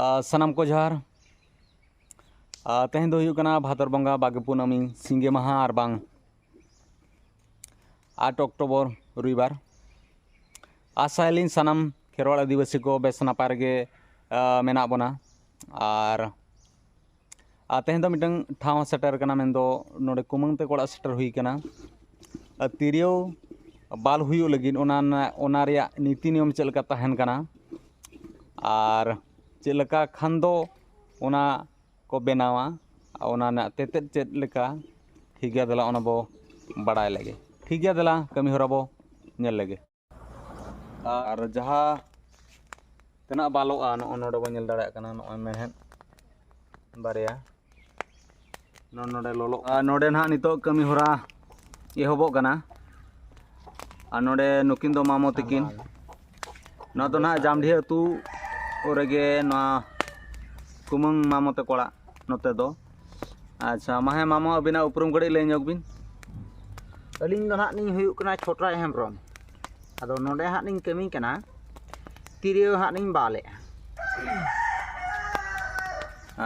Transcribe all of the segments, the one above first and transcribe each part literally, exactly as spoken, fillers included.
ᱟᱨ ᱥᱟᱱᱟᱢ ᱠᱚ ᱡᱚᱦᱟᱨ᱾ ᱟᱨ ᱛᱮᱦᱮᱧ ᱫᱚ ᱦᱩᱭᱩᱜ ᱠᱟᱱᱟ ᱵᱷᱟᱫᱚᱨ ᱵᱚᱸᱜᱟ ᱵᱟᱜᱮ ᱠᱩᱱᱟᱹᱢᱤ ᱥᱤᱸᱜᱮ ᱢᱟᱦᱟ ᱟᱨ ᱵᱟᱝ ᱟᱴ ᱚᱠᱴᱳᱵᱚᱨ ᱨᱚᱵᱤᱵᱟᱨ᱾ ᱟᱥᱟᱭᱟᱞᱤᱧ ᱥᱟᱱᱟᱢ ᱠᱷᱮᱨᱣᱟᱲ ᱟᱹᱫᱤᱵᱟᱹᱥᱤ ᱠᱚ ᱵᱮᱥ ᱱᱟᱯᱟᱭ ᱨᱮᱜᱮ, ᱟᱨ, ᱢᱮᱱᱟᱜ ᱵᱚᱱᱟ᱾ ᱟᱨ, ᱟᱨ ᱛᱮᱦᱮᱧ ᱫᱚ ᱢᱤᱫᱴᱟᱝ ᱴᱷᱟᱶ ᱥᱮᱴᱮᱨ ᱠᱟᱱᱟ, ᱢᱮᱱᱫᱚ ᱱᱚᱰᱮ ᱠᱩᱢᱟᱹᱝ ᱛᱮᱠᱚ ᱚᱲᱟᱜ ᱥᱮᱴᱮᱨ ᱦᱩᱭ ᱠᱟᱱᱟ᱾ ᱟᱨ ᱛᱤᱨᱭᱳ ᱵᱟᱞ ᱦᱩᱭᱩᱜ ᱞᱟᱹᱜᱤᱫ ᱚᱱᱟ ᱨᱮᱱᱟᱜ, ᱚᱱᱟ ᱨᱮᱭᱟᱜ ᱱᱤᱛᱤ ᱱᱤᱭᱚᱢ ᱪᱮᱫ ᱞᱮᱠᱟ ᱛᱟᱦᱮᱱ ᱠᱟᱱᱟ ᱟᱨ ᱪᱮᱫ ᱞᱮᱠᱟ ᱠᱷᱟᱱ ᱫᱚ ᱚᱱᱟ ᱠᱚ ᱵᱮᱱᱟᱣᱟ, ᱚᱱᱟ ᱨᱮᱱᱟᱜ ᱛᱮᱛᱮᱫ ᱪᱮᱫ ᱞᱮᱠᱟ, ᱴᱷᱤᱠ ᱜᱮᱭᱟ, ᱫᱮᱞᱟ ᱚᱱᱟ ᱵᱚ ᱵᱟᱲᱟᱭ ᱞᱮᱜᱮ᱾ ᱴᱷᱤᱠ ᱜᱮᱭᱟ, ᱫᱮᱞᱟ ᱠᱟᱹᱢᱤ ᱦᱚᱨᱟ ᱵᱚ ᱧᱮᱞ ᱞᱮᱜᱮ᱾ ᱟᱨ ᱡᱟᱦᱟᱸ ᱛᱤᱱᱟᱹᱜ ᱵᱟᱞᱚᱜᱼᱟ, ᱱᱚᱜᱼᱚ ᱱᱚᱰᱮ ᱵᱚᱱ ᱧᱮᱞ ᱫᱟᱲᱮᱭᱟᱜ ᱠᱟᱱᱟ, ᱱᱚᱜᱼᱚᱭ ᱢᱮᱬᱦᱮᱫ ᱵᱟᱨᱭᱟ ᱱᱚᱜᱼᱚ ᱱᱚᱰᱮ ᱞᱚᱞᱚᱜ᱾ ᱟᱨ ᱱᱚᱰᱮ ᱱᱟᱦᱟᱜ ᱱᱤᱛᱚᱜ ᱠᱟᱹᱢᱤ ᱦᱚᱨᱟ ᱮᱦᱚᱵᱚᱜ ᱠᱟᱱᱟ᱾ ᱟᱨ ᱱᱚᱰᱮ ᱱᱩᱠᱤᱱ ᱫᱚ ᱢᱟᱢᱚ ᱛᱟᱹᱠᱤᱱ᱾ ᱱᱚᱣᱟ ᱫᱚ ᱱᱟᱦᱟᱜ ᱡᱟᱢᱰᱤᱦᱟᱹ ᱟᱹᱛᱩ ᱨᱮᱜᱮ ᱱᱚᱣᱟ ᱠᱩᱢᱟᱹᱝ ᱢᱟᱢᱚ ᱛᱟᱠᱚ ᱚᱲᱟᱜ ᱱᱚᱛᱮ ᱫᱚ᱾ ᱟᱪᱪᱷᱟ, ᱢᱟ ᱦᱮᱸ ᱢᱟᱢᱚ, ᱟᱹᱵᱤᱱᱟᱜ ᱩᱯᱨᱩᱢ ᱠᱟᱹᱴᱤᱡ ᱞᱟᱹᱭ ᱧᱚᱜ ᱵᱤᱱ᱾ ᱟᱹᱞᱤᱧ ᱫᱚ ᱱᱟᱦᱟᱜ ᱞᱤᱧ ᱦᱩᱭᱩᱜ ᱠᱟᱱᱟ ᱪᱷᱚᱴᱨᱟᱭ ᱦᱮᱢᱵᱨᱚᱢ᱾ ᱟᱫᱚ ᱱᱚᱰᱮ ᱦᱟᱸᱜ ᱞᱤᱧ ᱠᱟᱹᱢᱤ ᱠᱟᱱᱟ, ᱛᱤᱨᱭᱳ ᱦᱟᱸᱜ ᱞᱤᱧ ᱵᱟᱞᱮᱜᱼᱟ᱾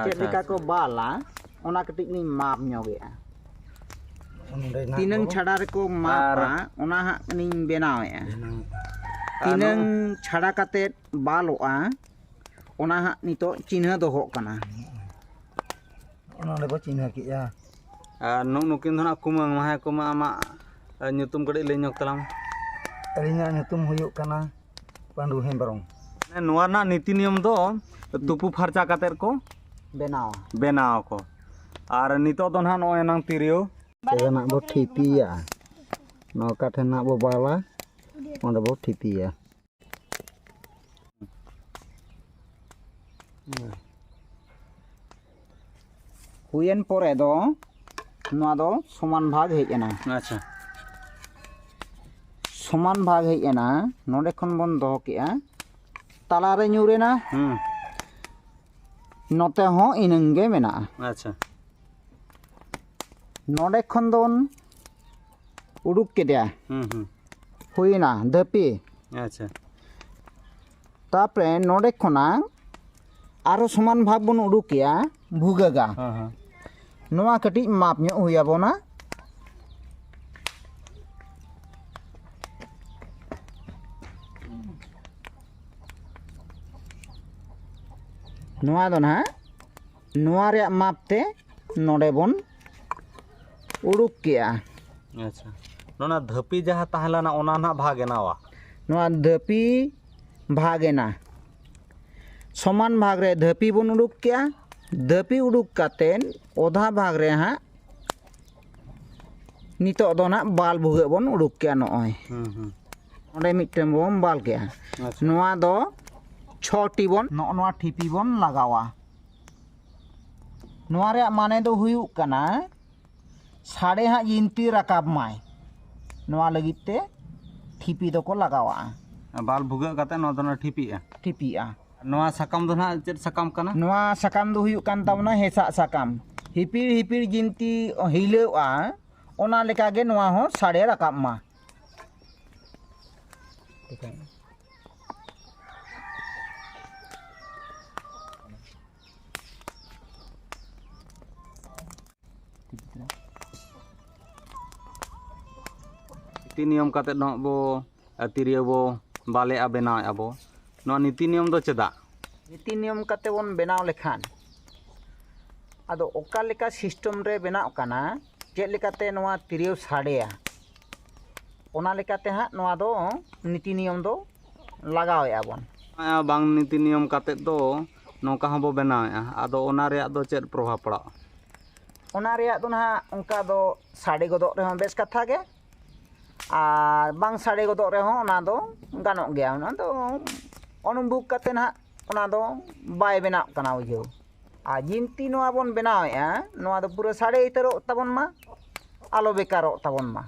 ᱪᱮᱫ ᱟᱪᱪᱷᱟ, ᱞᱮᱠᱟ ᱟᱪᱪᱷᱟ᱾ ᱠᱚ ᱵᱟᱞᱟ, ᱚᱱᱟ ᱠᱟᱹᱴᱤᱡ ᱞᱤᱧ ᱢᱟᱯ ᱧᱚᱜᱮᱜᱼᱟ᱾ ᱱᱚᱰᱮ ᱱᱟᱜ ᱛᱤᱱᱟᱹᱝ ᱫᱚ ᱪᱷᱟᱰᱟ ᱨᱮᱠᱚ ᱢᱟᱯᱟ, ᱟᱨ ᱚᱱᱟ ᱦᱟᱸᱜ ᱞᱤᱧ ᱵᱮᱱᱟᱣᱮᱜᱼᱟ᱾ ᱵᱮᱱᱟᱣ᱾ ᱟᱨ ᱛᱤᱱᱟᱹᱝ ᱱᱚᱜᱼᱚ ᱪᱷᱟᱰᱟ ᱠᱟᱛᱮᱫ ᱵᱟᱞᱚᱜᱼᱟ, ᱚᱱᱟ ᱦᱟᱸᱜ ᱱᱤᱛᱚᱜ ᱪᱤᱱᱦᱟᱹ ᱫᱚᱦᱚᱜ ᱠᱟᱱᱟ᱾ ᱱᱚᱰᱮ ᱵᱚ ᱪᱤᱱᱦᱟᱹ ᱠᱮᱜᱼᱟ᱾ ᱟᱨ ᱱᱩᱜ ᱱᱩᱠᱤᱱ ᱫᱚ ᱱᱟᱜ ᱠᱩᱢᱟᱹᱝ᱾ ᱢᱟ ᱦᱮᱸ ᱠᱩᱢᱟᱹᱝ, ᱟᱢᱟᱜ, ᱮ, ᱧᱩᱛᱩᱢ ᱠᱟᱹᱴᱤᱡ ᱞᱟᱹᱭ ᱧᱚᱜ ᱛᱟᱞᱟᱝ᱾ ᱟᱹᱞᱤᱧᱟᱜ ᱧᱩᱛᱩᱢ ᱦᱩᱭᱩᱜ ᱠᱟᱱᱟ ᱯᱟᱹᱰᱩ ᱦᱮᱢᱵᱨᱚᱢ᱾ ᱢᱟᱱᱮ ᱱᱚᱣᱟ ᱨᱮᱱᱟᱜ ᱱᱤᱛᱤ ᱱᱤᱭᱚᱢ ᱫᱚ ᱛᱩᱯᱩ ᱯᱷᱟᱨᱪᱟ ᱠᱟᱛᱮᱫ ᱠᱚ ᱵᱮᱱᱟᱣᱟ᱾ ᱵᱮᱱᱟᱣ ᱟᱠᱚ᱾ ᱟᱨ ᱱᱤᱛᱚᱜ ᱫᱚ ᱱᱟᱦᱟᱜ ᱱᱚᱜᱼᱚᱭ ᱮᱱᱟᱝ ᱛᱤᱨᱭᱳ᱾ ᱛᱚᱵᱮ ᱱᱟᱜ ᱵᱚ ᱴᱷᱤᱯᱤᱭᱟ᱾ ᱱᱚᱣᱟ ᱚᱠᱟ ᱴᱷᱮᱱ ᱱᱟᱜ ᱵᱚ ᱵᱟᱞᱟ, ᱚᱸᱰᱮ ᱵᱚ ᱴᱷᱤᱯᱤᱭᱟ᱾ ᱦᱩᱭᱮᱱ ᱯᱚᱨᱮ ᱫᱚ ᱱᱚᱣᱟ ᱫᱚ ᱥᱚᱢᱟᱱ ᱵᱷᱟᱜᱽ ᱦᱮᱡ ᱮᱱᱟ᱾ ᱟᱪᱪᱷᱟ᱾ ᱥᱚᱢᱟᱱ ᱵᱷᱟᱜᱽ ᱦᱮᱡ ᱮᱱᱟ, ᱱᱚᱰᱮ ᱠᱷᱚᱱ ᱵᱚᱱ ᱫᱚᱦᱚ ᱠᱮᱜᱼᱟ, ᱛᱟᱞᱟᱨᱮ ᱧᱩᱨ ᱮᱱᱟ᱾ ᱦᱩᱸ᱾ ᱱᱚᱛᱮ ᱦᱚᱸ ᱤᱱᱟᱹᱝ ᱜᱮ ᱢᱮᱱᱟᱜᱼᱟ᱾ ᱟᱪᱪᱷᱟ᱾ ᱱᱚᱰᱮ ᱠᱷᱚᱱ ᱫᱚᱵᱚᱱ ᱩᱰᱩᱠ ᱠᱮᱫᱮᱭᱟ᱾ ᱦᱩᱸ, ᱦᱩᱸ᱾ ᱦᱩᱭᱱᱟ ᱫᱷᱟᱹᱯᱤ᱾ ᱟᱪᱪᱷᱟ᱾ ᱛᱟᱯᱚᱨᱮ ᱱᱚᱰᱮ ᱠᱷᱚᱱᱟᱜ ᱟᱨᱚ ᱥᱚᱢᱟᱱ ᱵᱷᱟᱜᱽ ᱵᱚᱱ ᱩᱰᱩᱠᱮᱜᱼᱟ ᱵᱷᱩᱜᱟᱹᱜᱟ᱾ ᱦᱮᱸ, ᱦᱮᱸ᱾ ᱱᱚᱣᱟ ᱠᱟᱹᱴᱤᱡ ᱢᱟᱯ ᱧᱚᱜ ᱦᱩᱭ ᱟᱵᱚᱱᱟ᱾ ᱱᱚᱣᱟ ᱫᱚ ᱱᱟᱦᱟᱜ ᱱᱚᱣᱟ ᱨᱮᱭᱟᱜ ᱢᱟᱯ ᱛᱮ ᱱᱚᱰᱮ ᱵᱚᱱ ᱩᱰᱩᱠ ᱠᱮᱜᱼᱟ᱾ ᱟᱪᱪᱷᱟ, ᱱᱚᱣᱟ ᱫᱷᱟᱹᱯᱤ ᱡᱟᱦᱟᱸ ᱛᱟᱦᱮᱸ ᱞᱮᱱᱟ, ᱚᱱᱟ ᱱᱟᱦᱟᱜ ᱵᱷᱟᱜᱽ ᱮᱱᱟ ᱵᱟ? ᱱᱚᱣᱟ ᱫᱷᱟᱹᱯᱤ ᱵᱷᱟᱜᱽ ᱮᱱᱟ, ᱥᱚᱢᱟᱱ ᱵᱷᱟᱜᱽ ᱨᱮ ᱫᱷᱟᱹᱯᱤ ᱵᱚᱱ ᱩᱰᱩᱠ ᱠᱮᱜᱼᱟ᱾ ᱫᱷᱟᱹᱯᱤ ᱩᱰᱩᱠ ᱠᱟᱛᱮᱫ ᱚᱫᱷᱟ ᱵᱷᱟᱜᱽ ᱨᱮ ᱦᱟᱸᱜ ᱱᱤᱛᱚᱜ ᱫᱚ ᱱᱟᱜ ᱵᱟᱞ ᱵᱷᱩᱜᱟᱹᱜ ᱵᱚᱱ ᱩᱰᱩᱠ ᱠᱮᱜᱼᱟ᱾ ᱱᱚᱜᱼᱚᱭ ᱦᱩᱸ, ᱦᱩᱸ᱾ ᱚᱸᱰᱮ ᱢᱤᱫᱴᱮᱱ ᱵᱚᱱ ᱵᱟᱞ ᱠᱮᱜᱼᱟ᱾ ᱟᱪᱪᱷᱟ᱾ ᱱᱚᱣᱟ ᱫᱚ ᱪᱷᱚᱴᱤ ᱵᱚᱱ, ᱱᱚᱜᱼᱚ ᱱᱚᱣᱟ ᱴᱷᱤᱯᱤ ᱵᱚᱱ ᱞᱟᱜᱟᱣᱟ᱾ ᱱᱚᱣᱟ ᱨᱮᱭᱟᱜ ᱢᱟᱱᱮ ᱫᱚ ᱦᱩᱭᱩᱜ ᱠᱟᱱᱟ, ᱥᱟᱰᱮ ᱦᱟᱸᱜ ᱡᱤᱱᱛᱤ ᱨᱟᱠᱟᱵ ᱢᱟᱭ, ᱱᱚᱣᱟ ᱞᱟᱹᱜᱤᱫ ᱛᱮ ᱴᱷᱤᱯᱤ ᱫᱚᱠᱚ ᱞᱟᱜᱟᱣᱟᱜᱼᱟ᱾ ᱵᱟᱞ ᱵᱷᱩᱜᱟᱹᱜ ᱠᱟᱛᱮ ᱱᱚᱣᱟ ᱫᱚ ᱚᱱᱟ ᱴᱷᱤᱯᱤᱜᱼᱟ᱾ ᱴᱷᱤᱯᱤᱜᱼᱟ᱾ ᱱᱚᱣᱟ ᱥᱟᱠᱟᱢ ᱫᱚ ᱱᱟᱦᱟᱜ ᱪᱮᱫ ᱥᱟᱠᱟᱢ ᱠᱟᱱᱟ? ᱱᱚᱣᱟ ᱥᱟᱠᱟᱢ ᱫᱚ ᱦᱩᱭᱩᱜ ᱠᱟᱱ ᱛᱟᱵᱚᱱᱟ ᱦᱮᱸᱥᱟᱜ ᱥᱟᱠᱟᱢ᱾ ᱦᱤᱯᱤᱲ ᱦᱤᱯᱤᱲ ᱡᱤᱱᱛᱤ ᱦᱤᱞᱟᱹᱜᱼᱟ, ᱚᱱᱟ ᱞᱮᱠᱟᱜᱮ ᱱᱚᱣᱟ ᱦᱚᱸ ᱥᱟᱰᱮ ᱨᱟᱠᱟᱵ ᱢᱟ᱾ ᱱᱤᱛᱤ ᱱᱤᱭᱚᱢ ᱠᱟᱛᱮᱫ ᱱᱟᱦᱟᱜ ᱵᱚ, ᱟᱨ ᱛᱤᱨᱭᱳ ᱵᱚ ᱵᱟᱞᱮᱜᱼᱟ, ᱵᱮᱱᱟᱣᱮᱫᱼᱟ ᱵᱚ᱾ ᱱᱚᱣᱟ ᱱᱤᱛᱤ ᱱᱤᱭᱚᱢ ᱫᱚ ᱪᱮᱫᱟᱜ? ᱱᱤᱛᱤ ᱱᱤᱭᱚᱢ ᱠᱟᱛᱮ ᱵᱚᱱ ᱵᱮᱱᱟᱣ ᱞᱮᱠᱷᱟᱱ, ᱟᱫᱚ ᱚᱠᱟ ᱞᱮᱠᱟ system ᱨᱮ ᱵᱮᱱᱟᱜ ᱠᱟᱱᱟ, ᱪᱮᱫ ᱞᱮᱠᱟᱛᱮ ᱱᱚᱣᱟ ᱛᱤᱨᱭᱳ ᱥᱟᱰᱮᱭᱟ, ᱚᱱᱟ ᱞᱮᱠᱟᱛᱮ ᱦᱟᱸᱜ ᱱᱚᱣᱟ ᱫᱚ ᱱᱤᱛᱤ ᱱᱤᱭᱚᱢ ᱫᱚ ᱞᱟᱜᱟᱣᱮᱫᱼᱟ ᱵᱚᱱ᱾ ᱵᱟᱝ ᱱᱤᱛᱤ ᱱᱤᱭᱚᱢ ᱠᱟᱛᱮᱫ ᱫᱚ ᱱᱚᱝᱠᱟ ᱦᱚᱸᱵᱚ ᱵᱮᱱᱟᱣᱮᱫᱼᱟ, ᱟᱫᱚ ᱚᱱᱟ ᱨᱮᱭᱟᱜ ᱫᱚ ᱪᱮᱫ ᱯᱨᱚᱵᱷᱟᱵᱽ ᱯᱟᱲᱟᱜᱼᱟ? ᱚᱱᱟ ᱨᱮᱭᱟᱜ ᱫᱚ ᱱᱟᱦᱟᱜ ᱚᱱᱠᱟ ᱫᱚ ᱥᱟᱰᱮ ᱜᱚᱫᱚᱜ ᱨᱮᱦᱚᱸ ᱵᱮᱥ ᱠᱟᱛᱷᱟ ᱜᱮ, ᱟᱨ ᱵᱟᱝ ᱥᱟᱰᱮ ᱜᱚᱫᱚᱜ ᱨᱮᱦᱚᱸ ᱚᱱᱟ ᱫᱚ ᱜᱟᱱᱚᱜ ᱜᱮᱭᱟ᱾ ᱚᱱᱟ ᱫᱚ ᱚᱱᱩᱵᱷᱩᱵ ᱠᱟᱛᱮ ᱱᱟᱦᱟᱜ ᱚᱱᱟ ᱫᱚ ᱵᱟᱭ ᱵᱮᱱᱟᱜ ᱠᱟᱱᱟ ᱵᱩᱡᱷᱟᱹᱣ᱾ ᱟᱨ ᱡᱤᱱᱛᱤ ᱱᱚᱣᱟ ᱵᱚᱱ ᱵᱮᱱᱟᱣᱮᱫᱼᱟ, ᱱᱚᱣᱟ ᱫᱚ ᱯᱩᱨᱟᱹ ᱥᱟᱰᱮ ᱩᱛᱟᱹᱨᱚᱜ ᱛᱟᱵᱚᱱ ᱢᱟ, ᱟᱞᱚ ᱵᱮᱠᱟᱨᱚᱜ ᱛᱟᱵᱚᱱ ᱢᱟ᱾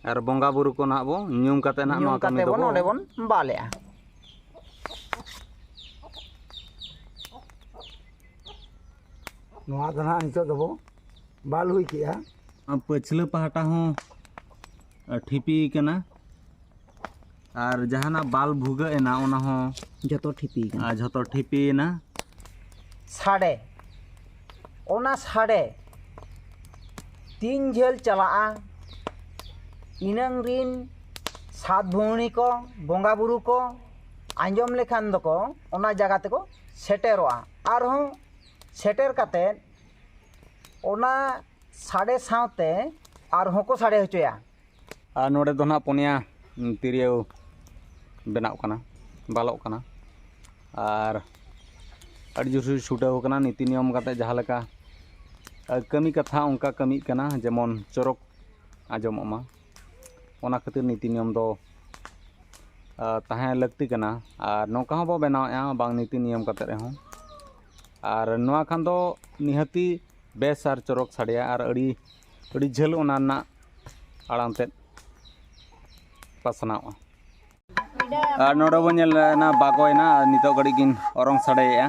ᱟᱨ ᱵᱚᱸᱜᱟ ᱵᱩᱨᱩ ᱠᱚ ᱱᱟᱦᱟᱜ ᱵᱚ ᱧᱩᱢ ᱠᱟᱛᱮ ᱱᱟᱦᱟᱜ ᱧᱩᱢ ᱱᱚᱣᱟ ᱠᱟᱹᱢᱤ ᱠᱟᱛᱮ ᱫᱚᱵᱚ ᱵᱚᱱ ᱚᱸᱰᱮ ᱵᱚᱱ ᱵᱟᱞᱮᱜᱼᱟ᱾ ᱱᱚᱣᱟ ᱫᱚ ᱱᱟᱦᱟᱜ ᱱᱤᱛᱚᱜ ᱫᱚᱵᱚ ᱵᱟᱞ ᱦᱩᱭ ᱠᱮᱜᱼᱟ᱾ ᱯᱟᱹᱪᱷᱞᱟᱹ ᱯᱟᱦᱴᱟ ᱦᱚᱸ ᱴᱷᱤᱯᱤ ᱠᱟᱱᱟ, ᱟᱨ ᱡᱟᱦᱟᱱᱟᱜ ᱵᱟᱞ ᱵᱷᱩᱜᱟᱹᱜ ᱮᱱᱟ, ᱚᱱᱟ ᱦᱚᱸ ᱡᱚᱛᱚ ᱴᱷᱤᱯᱤ ᱠᱟᱱᱟ᱾ ᱟᱨ ᱡᱷᱚᱛᱚ ᱴᱷᱤᱯᱤᱭᱮᱱᱟ᱾ ᱥᱟᱰᱮ, ᱚᱱᱟ ᱥᱟᱰᱮ ᱛᱤᱱ ᱡᱷᱟᱹᱞ ᱪᱟᱞᱟᱜᱼᱟ, ᱤᱱᱟᱹᱝ ᱨᱤᱱ ᱥᱟᱛ ᱵᱷᱩᱣᱱᱤ ᱠᱚ, ᱵᱚᱸᱜᱟ ᱵᱩᱨᱩ ᱠᱚ ᱟᱸᱡᱚᱢ ᱞᱮᱠᱷᱟᱱ ᱫᱚᱠᱚ ᱚᱱᱟ ᱡᱟᱭᱜᱟ ᱛᱮᱠᱚ ᱥᱮᱴᱮᱨᱚᱜᱼᱟ᱾ ᱟᱨᱦᱚᱸ ᱥᱮᱴᱮᱨ ᱠᱟᱛᱮᱫ ᱚᱱᱟ ᱥᱟᱰᱮ ᱥᱟᱶᱛᱮ ᱟᱨᱦᱚᱸ ᱠᱚ ᱥᱟᱰᱮ ᱦᱚᱪᱚᱭᱟ᱾ ᱟᱨ ᱱᱚᱰᱮ ᱫᱚ ᱱᱟᱦᱟᱜ ᱯᱩᱱᱭᱟ, ᱩᱸ, ᱛᱤᱨᱭᱳ ᱵᱮᱱᱟᱜ ᱠᱟᱱᱟ, ᱵᱟᱞᱚᱜ ᱠᱟᱱᱟ᱾ ᱟᱨ ᱟᱹᱰᱤ ᱡᱳᱨ ᱥᱮ ᱪᱷᱩᱴᱟᱹᱣ ᱠᱟᱱᱟ ᱱᱤᱛᱤ ᱱᱤᱭᱚᱢ ᱠᱟᱛᱮ ᱡᱟᱦᱟᱸ ᱞᱮᱠᱟ, ᱟᱹ, ᱠᱟᱹᱢᱤ ᱠᱟᱛᱷᱟ ᱚᱱᱠᱟ ᱠᱟᱹᱢᱤᱜ ᱠᱟᱱᱟ, ᱡᱮᱢᱚᱱ ᱪᱚᱨᱚᱠ ᱟᱸᱡᱚᱢᱚᱜ ᱢᱟ᱾ ᱚᱱᱟ ᱠᱷᱟᱹᱛᱤᱨ ᱱᱤᱛᱤ ᱱᱤᱭᱚᱢ ᱫᱚ, ᱟᱹ, ᱛᱟᱦᱮᱸ ᱞᱟᱹᱠᱛᱤ ᱠᱟᱱᱟ᱾ ᱟᱨ ᱱᱚᱝᱠᱟ ᱦᱚᱸᱵᱚ ᱵᱮᱱᱟᱣᱮᱫᱼᱟ, ᱵᱟᱝ ᱱᱤᱛᱤ ᱱᱤᱭᱚᱢ ᱠᱟᱛᱮ ᱨᱮᱦᱚᱸ᱾ ᱟᱨ ᱱᱚᱣᱟ ᱠᱷᱟᱱ ᱫᱚ ᱱᱤᱦᱟᱹᱛᱤ ᱵᱮᱥ ᱟᱨ ᱪᱚᱨᱚᱠ ᱥᱟᱰᱮᱭᱟ ᱟᱨ ᱟᱹᱰᱤ, ᱟᱹᱰᱤ ᱡᱷᱟᱹᱞ ᱚᱱᱟ ᱨᱮᱱᱟᱜ ᱟᱲᱟᱝ ᱛᱮᱫ ᱯᱟᱥᱱᱟᱣᱚᱜᱼᱟ᱾ ᱟᱨ ᱱᱚᱰᱮ ᱵᱚᱱ ᱧᱮᱞ ᱮᱱᱟ ᱵᱟᱜᱚᱭᱮᱱᱟ, ᱟᱨ ᱱᱤᱛᱚᱜ ᱜᱷᱟᱹᱲᱤᱡ ᱠᱤᱱ ᱚᱨᱚᱝ ᱥᱟᱰᱮᱭᱮᱫᱼᱟ᱾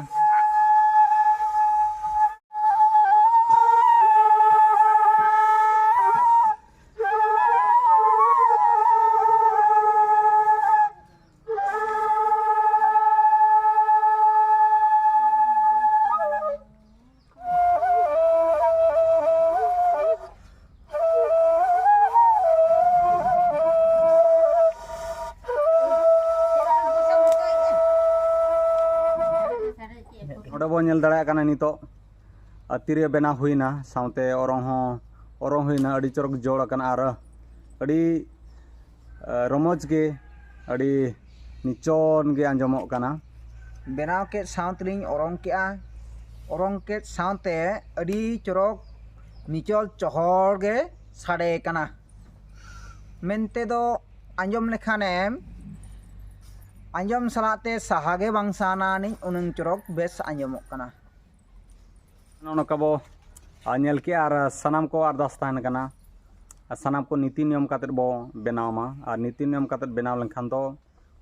ᱱᱚᱰᱮ ᱵᱚᱱ ᱧᱮᱞ ᱫᱟᱲᱮᱭᱟᱜ ᱠᱟᱱᱟ ᱱᱤᱛᱚᱜ, ᱟᱨ ᱛᱤᱨᱭᱳ ᱵᱮᱱᱟᱣ ᱦᱩᱭᱱᱟ, ᱥᱟᱶᱛᱮ ᱚᱨᱚᱝ ᱦᱚᱸ, ᱚᱨᱚᱝ ᱦᱩᱭᱱᱟ, ᱟᱹᱰᱤ ᱪᱚᱨᱚᱠ ᱡᱚᱲ ᱟᱠᱟᱱᱟ ᱟᱨ ᱟᱹᱰᱤ, ᱟᱨ ᱨᱚᱢᱚᱡᱽ ᱜᱮ, ᱟᱹᱰᱤ ᱱᱤᱪᱚᱱ ᱜᱮ ᱟᱸᱡᱚᱢᱚᱜ ᱠᱟᱱᱟ᱾ ᱵᱮᱱᱟᱣ ᱠᱮᱫ ᱥᱟᱶ ᱛᱮᱞᱤᱧ ᱚᱨᱚᱝ ᱠᱮᱫᱼᱟ᱾ ᱚᱨᱚᱝ ᱠᱮᱫ ᱥᱟᱶᱛᱮ ᱟᱹᱰᱤ ᱪᱚᱨᱚᱠ ᱱᱤᱪᱚᱞ ᱪᱚᱦᱚᱲ ᱜᱮ ᱥᱟᱰᱮ ᱠᱟᱱᱟ᱾ ᱢᱮᱱᱛᱮ ᱫᱚ ᱟᱸᱡᱚᱢ ᱞᱮᱠᱷᱟᱱᱮᱢ ᱟᱸᱡᱚᱢ ᱥᱟᱞᱟᱜ ᱛᱮ ᱥᱟᱦᱟ ᱜᱮ ᱵᱟᱝ ᱥᱟᱦᱟᱱᱟ, ᱟᱹᱱᱤᱡ ᱩᱱᱟᱹᱝ ᱪᱚᱨᱚᱠ ᱵᱮᱥ ᱟᱸᱡᱚᱢᱚᱜ ᱠᱟᱱᱟ᱾ ᱱᱚᱜᱼᱚ ᱱᱚᱝᱠᱟ ᱵᱚ, ᱟ, ᱧᱮᱞ ᱠᱮᱜᱼᱟ᱾ ᱟᱨ ᱥᱟᱱᱟᱢ ᱠᱚ ᱟᱨᱫᱟᱥ ᱛᱟᱦᱮᱱ ᱠᱟᱱᱟ, ᱟᱨ ᱥᱟᱱᱟᱢ ᱠᱚ ᱱᱤᱛᱤ ᱱᱤᱭᱚᱢ ᱠᱟᱛᱮᱫ ᱵᱚ ᱵᱮᱱᱟᱣ ᱢᱟ᱾ ᱟᱨ ᱱᱤᱛᱤ ᱱᱤᱭᱚᱢ ᱠᱟᱛᱮᱫ ᱵᱮᱱᱟᱣ ᱞᱮᱱᱠᱷᱟᱱ ᱫᱚ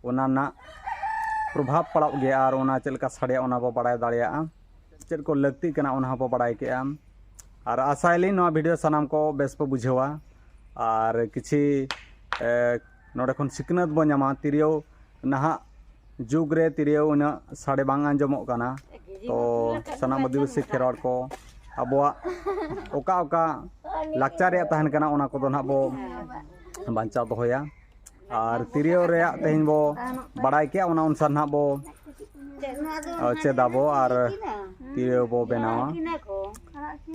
ᱚᱱᱟ ᱨᱮᱱᱟᱜ ᱯᱨᱚᱵᱷᱟᱵᱽ ᱯᱟᱲᱟᱜ ᱜᱮᱭᱟ, ᱟᱨ ᱚᱱᱟ ᱪᱮᱫ ᱞᱮᱠᱟ ᱥᱟᱰᱮᱭᱟ ᱚᱱᱟ ᱵᱚ ᱵᱟᱲᱟᱭ ᱫᱟᱲᱮᱭᱟᱜᱼᱟ, ᱪᱮᱫ ᱠᱚ ᱞᱟᱹᱠᱛᱤᱜ ᱠᱟᱱᱟ ᱚᱱᱟ ᱦᱚᱸᱵᱚ ᱵᱟᱲᱟᱭ ᱠᱮᱜᱼᱟ᱾ ᱟᱨ ᱟᱥᱟᱭᱟᱞᱤᱧ ᱱᱚᱣᱟ ᱵᱷᱤᱰᱤᱭᱳ ᱥᱟᱱᱟᱢ ᱠᱚ ᱵᱮᱥ ᱯᱮ ᱵᱩᱡᱷᱟᱹᱣᱟ, ᱟᱨ ᱠᱤᱪᱷᱤ, ᱮ, ᱱᱚᱰᱮ ᱠᱷᱚᱱ ᱥᱤᱠᱷᱱᱟᱹᱛ ᱵᱚ ᱧᱟᱢᱟ᱾ ᱛᱤᱨᱭᱳ, ᱱᱟᱦᱟᱜ ᱡᱩᱜᱽ ᱨᱮ ᱛᱤᱨᱭᱳ ᱩᱱᱟᱹᱜ ᱥᱟᱰᱮ ᱵᱟᱝ ᱟᱸᱡᱚᱢᱚᱜ ᱠᱟᱱᱟ᱾ ᱛᱚ ᱥᱟᱱᱟᱢ ᱟᱹᱫᱤᱵᱟᱹᱥᱤ ᱠᱷᱮᱨᱣᱟᱲ ᱠᱚ ᱟᱵᱚᱣᱟᱜ ᱚᱠᱟ ᱚᱠᱟ ᱞᱟᱠᱪᱟᱨ ᱨᱮᱭᱟᱜ ᱛᱟᱦᱮᱱ ᱠᱟᱱᱟ, ᱚᱱᱟ ᱠᱚᱫᱚ ᱱᱟᱦᱟᱜ ᱵᱚ ᱵᱟᱧᱪᱟᱣ ᱫᱚᱦᱚᱭᱟ᱾ ᱟᱨ ᱛᱤᱨᱭᱳ ᱨᱮᱭᱟᱜ ᱛᱮᱦᱮᱧ ᱵᱚ ᱵᱟᱲᱟᱭ ᱠᱮᱜᱼᱟ, ᱚᱱᱟ ᱚᱱᱩᱥᱟᱨ ᱱᱟᱦᱟᱜ ᱵᱚ ᱪᱮᱫ ᱟᱵᱚ ᱟᱨ ᱛᱤᱨᱭᱳ ᱵᱚ ᱵᱮᱱᱟᱣᱟ᱾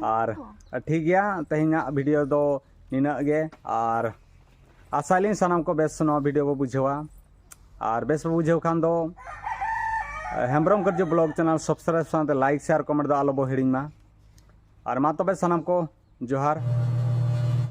ᱟᱨ ᱴᱷᱤᱠ ᱜᱮᱭᱟ, ᱛᱮᱦᱮᱧᱟᱜ ᱵᱷᱤᱰᱤᱭᱳ ᱫᱚ ᱱᱤᱱᱟᱹᱜ ᱜᱮ᱾ ᱟᱨ ᱟᱥᱟᱭᱟᱞᱤᱧ ᱥᱟᱱᱟᱢ ᱠᱚ ᱵᱮᱥ ᱱᱚᱣᱟ ᱵᱷᱤᱰᱤᱭᱳ ᱵᱚ ᱵᱩᱡᱷᱟᱹᱣᱟ᱾ ᱟᱨ ᱵᱮᱥ ᱵᱚ ᱵᱩᱡᱷᱟᱹᱣ ᱠᱷᱟᱱ ᱫᱚ ᱦᱮᱢᱵᱨᱚᱢ ᱠᱟᱹᱨᱡᱩ ᱵᱞᱚᱜ ᱪᱮᱱᱮᱞ ᱥᱟᱵᱥᱠᱨᱟᱭᱤᱵ ᱥᱟᱶᱛᱮ ᱞᱟᱭᱤᱠ, ᱥᱮᱭᱟᱨ, ᱠᱚᱢᱮᱱᱴ ᱫᱚ ᱟᱞᱚ ᱵᱚ ᱦᱤᱲᱤᱧ ᱢᱟ᱾ ᱟᱨ ᱢᱟ ᱛᱚᱵᱮ ᱥᱟᱱᱟᱢ ᱠᱚ ᱡᱚᱦᱟᱨ᱾